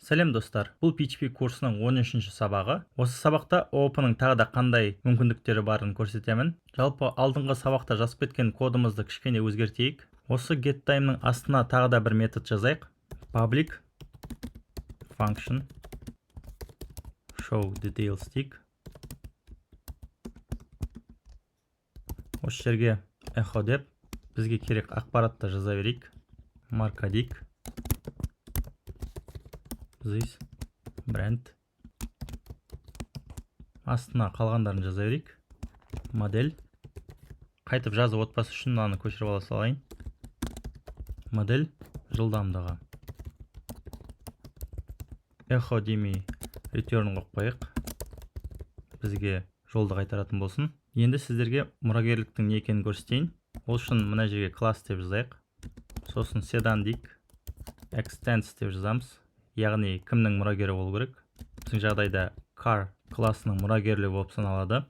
Сәлем, достар! Бұл PHP курсының 13 сабағы. Осы сабақта ООП-ның тағы да қандай мүмкіндіктері барын көрсетемін. Жалпы, алдыңғы сабақта жазып кеткен кодымызды кішкене өзгертейік. Осы getTime-ның астына тағы да бір метод жазайық. Public function show details дейік. Осы жерге echo деп, бізге керек ақпаратты жаза берейік. Марка дейік, this бренд. Астына қалғандарын жаза берейік. Модель. Қайтып жазып отпас үшін мынаны көшіріп ала салайын. Модель, жылдамдығы. Echo демей, return қойып қояйық, бізге жолды қайтаратын болсын. Енді сіздерге мұрагерліктің не екенін көрсетейін. Ол үшін мына жерге класс деп жазайық, сосын седан дейік, extends деп жазамыз, яғни кімнің мұрагері болу керек? Біздің жағдайда car классының мұрагерлігі болып саналады.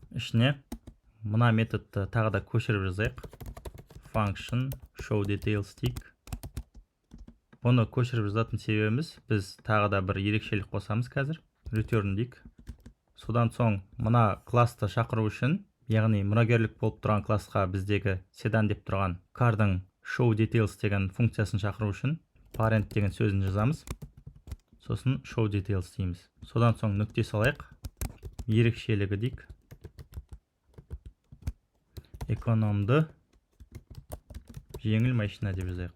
Ішіне мына методты тағы да көшіріп жазайық. Function show details дейік. Бұны көшіріп жазатын себебіміз, біз тағы да бір ерекшелік қосамыз қазір. Return дейік. Содан соң мына классты шақыру үшін, яғни мұрагерлік болып тұрған классқа, біздегі седан деп тұрған car-дың show details деген функциясын шақыру үшін parent деген сөзін жазамыз, сосын show details дейміз. Содан соң нүкте салайық, ерекшелігі дейік, экономды жеңіл машина деп жазайық.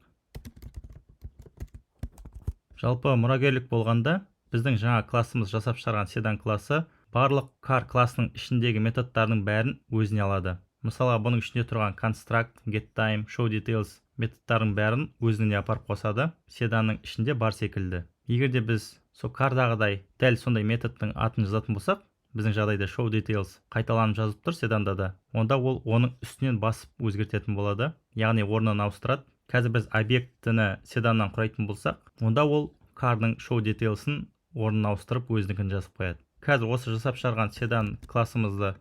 Жалпы, мұрагерлік болғанда, біздің жаңа классымыз жасап шығарған седан классы барлық car классының ішіндегі методтардың бәрін өзіне алады. Мысалға, бұның ішінде тұрған construct, getTime, show details методтардың бәрін өзіне апарып қосады, седанның ішінде бар секілді. Егер де біз сол car-дағыдай дәл сондай методтың атын жазатын болсақ, біздің жағдайда show details қайталанып жазылып тұр седанда да, онда ол оның үстінен басып өзгертетін болады, яғни орнын ауыстырады. Қазір біз объектіні седаннан құрайтын болсақ, онда ол car-дың show details-ын орнын ауыстырып, өзінікін жазып қояды. Қазір осы жасап шығарған седан классымызды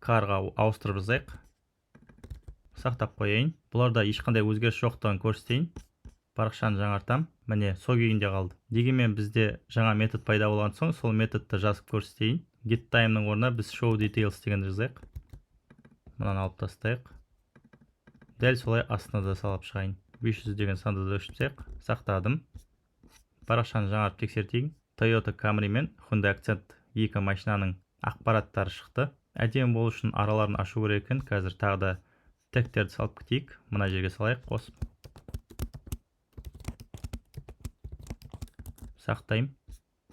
car-ға ауыстырып жазайық. Сақтап қояйын. Бұларда ешқандай өзгеріс жоқтығын көрсетейін. Парақшаны жаңартам, міне, сол күйінде қалды. Дегенмен бізде жаңа метод пайда болған соң, сол методты жазып көрсетейін. Get time-ның орнына біз show details дегенді жазайық. Мынаны алып тастайық. Дәл солай астына да салып шығайын. 500 деген санды да өшіріп тастайық. Сақтадым. Парақшаны жаңартып тексертейін. Toyota Camry мен Hyundai Accent, екі машинаның ақпараттары шықты. Әдемі болу үшін араларын ашу керек екен. Қазір тағы да тегтерді салып кетейік. Мына жерге салайық қосып. Сақтаймын.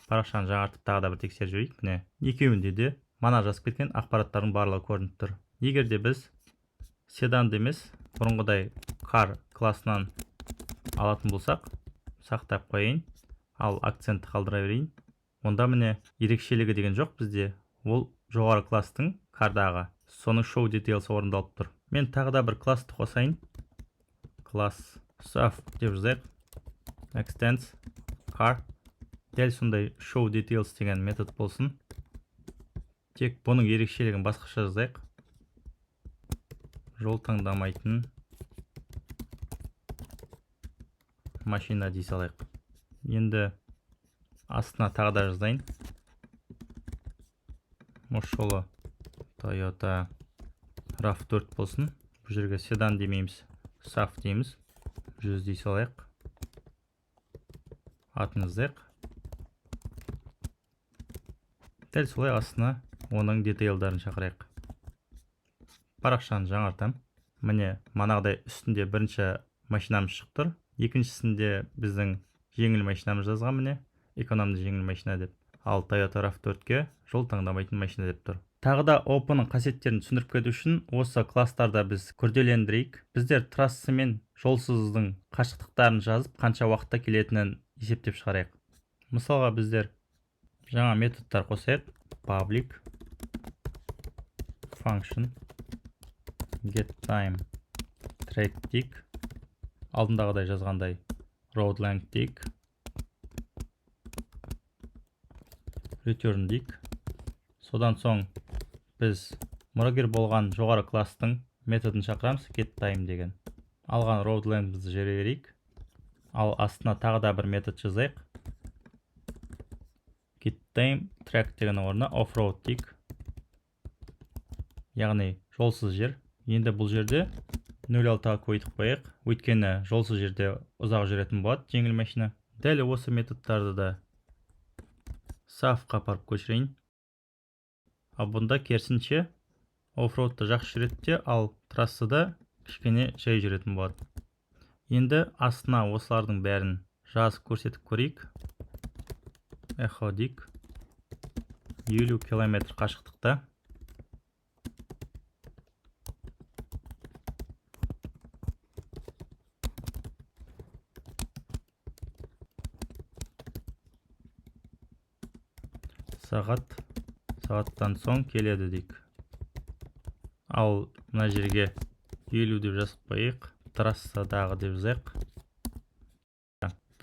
Парақшаны жаңартып, тағы да бір тексеріп жіберейік. Міне, екеуінде де мана жазып кеткен ақпараттардың барлығы көрініп тұр. Егер де біз седанды емес, бұрынғыдай car классынан алатын болсақ, сақтап қояйын, ал акцентті қалдыра берейін, онда, міне, ерекшелігі деген жоқ бізде. Ол жоғары класстың, car-дағы, соның show details орындалып тұр. Мен тағы да бір классты қосайын. Класс SUV деп жазайық, extends car. Дәл сондай show details деген метод болсын, тек бұның ерекшелігін басқаша жазайық. Жол таңдамайтын машина дей салайық. Енді астына тағы да жазайын. Осы жолы Toyota RAV4 болсын. Бұл жерге седан демейміз, SUV дейміз. 100 дей салайық. Атын жазайық. Дәл солай астына оның detail-дарын шақырайық. Парақшаны жаңартам. Міне, манағыдай үстінде бірінші машинамыз шығып тұр, екіншісінде біздің жеңіл машинамыз жазған, міне, экономды жеңіл машина деп. Ал Toyota RAV4-ке жол таңдамайтын машина деп тұр. Тағы да ООП-ның қасиеттерін түсіндіріп кету үшін осы класстарда біз күрделендірейік. Біздер трасса мен жолсыздың қашықтықтарын жазып, қанша уақытта келетінін есептеп шығарайық. Мысалға, біздер жаңа методтар қосайық. Public function get time track дейік, алдындағыдай жазғандай road length дейік, return дейік. Содан соң біз мұрагер болған жоғары класстың методын шақырамыз, get time деген. Алған road length-імізді жібере берейік. Ал астына тағы да бір метод жазайық. Get time track деген орнына off-road дейік. Яғни жолсыз жер. Енді бұл жерде 0,6-ға көбейтіп қояйық. Өйткені жолсыз жерде ұзақ жүретін болады жеңіл машина. Дәл осы методтарды да SAV-қа апарып көшірейін. Ал бұнда керісінше оффроудта жақсы жүреді де, ал трассада кішкене жай жүретін болады. Енді астына осылардың бәрін жазып көрсетіп көрейік. Эхо дейік. 50 километр қашықтықта. Сағаттан соң келеді дейік. Ал мына жерге 50 деп жазып қояйық. Трассадағы деп жазайық.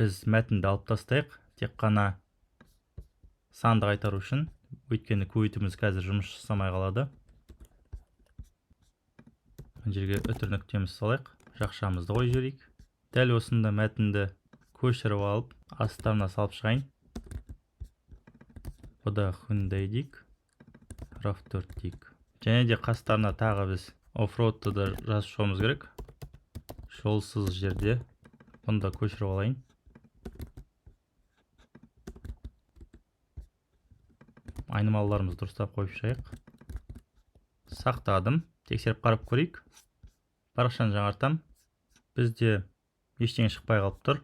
Біз мәтінді алып тастайық, тек қана санды қайтару үшін, өйткені көбейтуіміз қазір жұмыс жасамай қалады. Мына жерге үтір нүктемізді салайық, жақшамызды қойып жіберейік. Дәл осында мәтінді көшіріп алып, астарына салып шығайын. Бұда Hyundai дейік, RAV4 дейік. Және де қастарына тағы біз оффроудты да жазып шығуымыз керек. Жолсыз жерде бұны да көшіріп алайын. Айнымалыларымызды дұрыстап қойып шығайық. Сақтадым. Тексеріп қарап көрейік. Парақшаны жаңартам. Бізде ештеңе шықпай қалып тұр.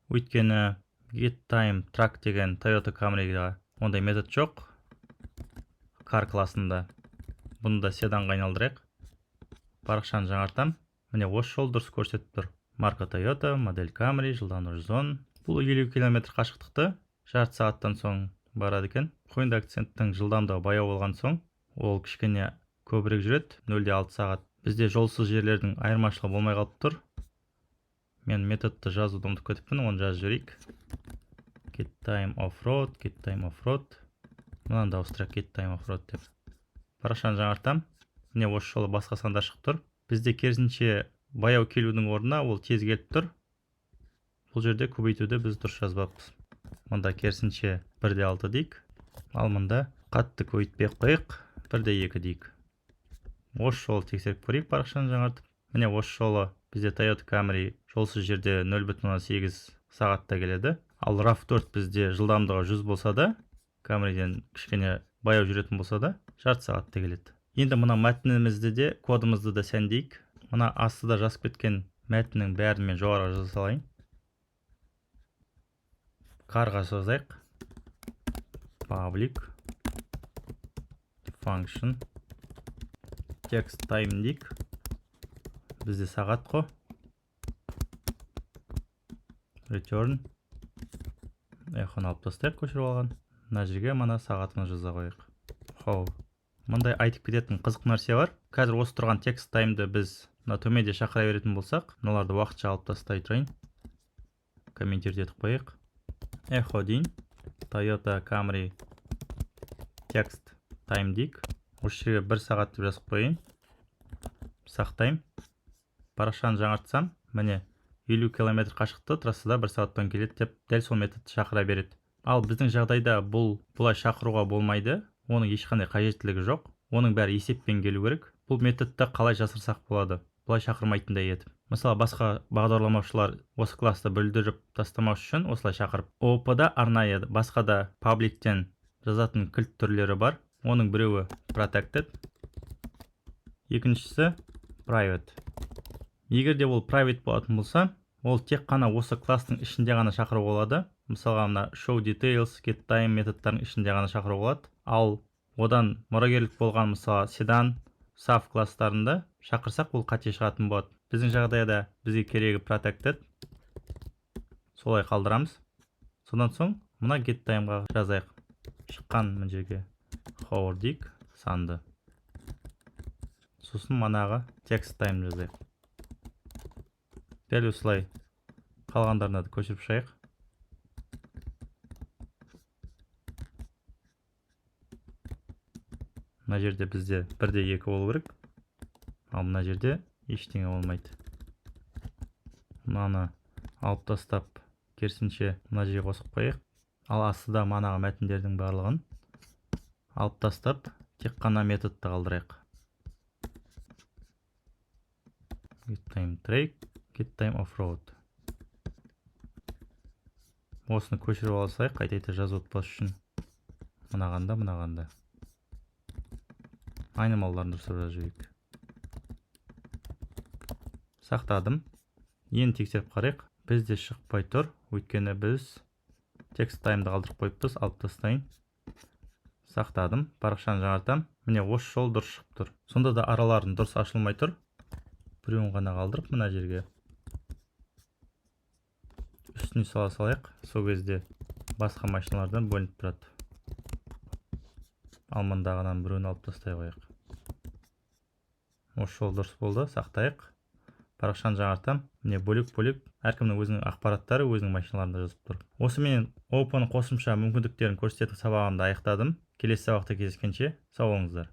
Өйткені get time track деген Toyota Camry'ға ондай метод жоқ. Car классында. Бұны да седанға айналдырайық. Парақшаны жаңартам. Міне осы жол дұрыс көрсетіп тұр. Марка Toyota, модель Camry, жылдамдығы 110. Бұл 50 километр қашықтықты жарты сағаттан соң барады екен. Hyundai Accent'тің жылдамдығы баяу болған соң, ол кішкене көбірек жүреді, 0,6 сағат. Бізде жолсыз жерлердің айырмашылығы болмай қалып тұр. Мен методты жазуды ұмытып кетіппін, оны жазып жіберейік. Get time off-road, get time off-road. Мынаны да ауыстырайық, get time off-road деп. Парақшаны жаңартам. Міне осы жолы басқа сандар шығып тұр. Бізде керісінше баяу келудің орнына ол тез келіп тұр. Бұл жерде көбейтуді біз дұрыс жазбаппыз. Мұнда керісінше 1,6 дейік. Ал мұнда қатты көбейтпей ақ қояйық, 1,2 дейік. Осы жолы тексеріп көрейік парақшаны жаңартып. Міне осы жолы бізде Toyota Camry жолсыз жерде 0,8 сағатта келеді. Ал RAV4 бізде жылдамдығы 100 болса да, Camryден кішкене баяу жүретін болса да, жарты сағатта келеді. Енді мына мәтінімізді де, кодымызды да сәндейік. Мына астыда жазып кеткен мәтіннің бәрін мен жоғарыға жаза салайын. Карға жазайық. Public function text time дейік. Бізде сағат қой. Return. Эхоны алып тастайық, көшіріп алған. Мына жерге мына сағатымызды жаза қояйық. Хоу. Мындай айтып кететін қызық нәрсе бар. Қазір осы тұрған text time'ды біз мына төменде шақыра беретін болсақ, мыналарды уақытша алып тастай тұрайын. Комментировать етіп қояйық. Эхо дейін. Toyota Camry text time дейік. Осы жерге 1 сағат деп жазып қояйын. Сақтаймын. Парақшаны жаңартсам, міне 50 километр қашықты трассада 1 сағаттан келеді деп дәл сол методты шақыра береді. Ал біздің жағдайда бұл бұлай шақыруға болмайды. Оның ешқандай қажеттілігі жоқ. Оның бәрі есеппен келу керек. Бұл методты қалай жасырсақ болады? Бұлай шақырмайтындай етіп. Мысалы, басқа бағдарламаушылар осы классты бүлдіріп тастамау үшін осылай шақырып. ООП-да арнайы басқа да пабликтен жазатын кілт түрлері бар. Оның біреуі protected, екіншісі private. Егер де ол private болатын болса, ол тек қана осы класстың ішінде ғана шақыруға болады. Мысалға, мына show details, get time методтарының ішінде ғана шақыруға болады. Ал одан мұрагерлік болған, мысалы, седан, SAV класстарында шақырсақ, ол қате шығатын болады. Біздің жағдайда бізге керегі protected. Солай қалдырамыз. Содан соң мына get time'ға жазайық. Шыққан мына жерге hour дейік, санды. Сосын манағы text time жазайық. Дәл осылай қалғандарына да көшіріп шығайық. Мына жерде бізде 1,2 болу керек. Ал мына жерде ештеңе болмайды. Мынаны алып тастап, керісінше мына жерге қосып қояйық. Ал астыда манағы мәтіндердің барлығын алып тастап, тек қана методты қалдырайық: get time track, get time offroad. Осыны көшіріп ала салайық, қайта қайта жазып отпас үшін. Мынаған да, мынаған да айнымалыларын дұрыстап жазып жіберейік. Сақтадым. Енді тексеріп қарайық. Бізде шықпай тұр, өйткені біз text time ды қалдырып қойыппыз. Алып тастайын. Сақтадым, парақшаны жаңартамын. Міне, осы жолы дұрыс шығып тұр. Сонда да араларын дұрыс ашылмай тұр. Біреуін ғана қалдырып, мына жерге үстіне сала салайық. Сол кезде басқа машиналардан бөлініп тұрады. Ал мындағынан біреуін алып тастай қояйық. Осы жолы дұрыс болды. Сақтайық, парақшаны жаңартамын. Міне, бөлек бөлек әркімнің өзінің ақпараттары өзінің машиналарында жазып тұр. Осымен ООП қосымша мүмкіндіктерін көрсететін сабағымды аяқтадым. Келесі сабақта кездескенше, сау болыңыздар.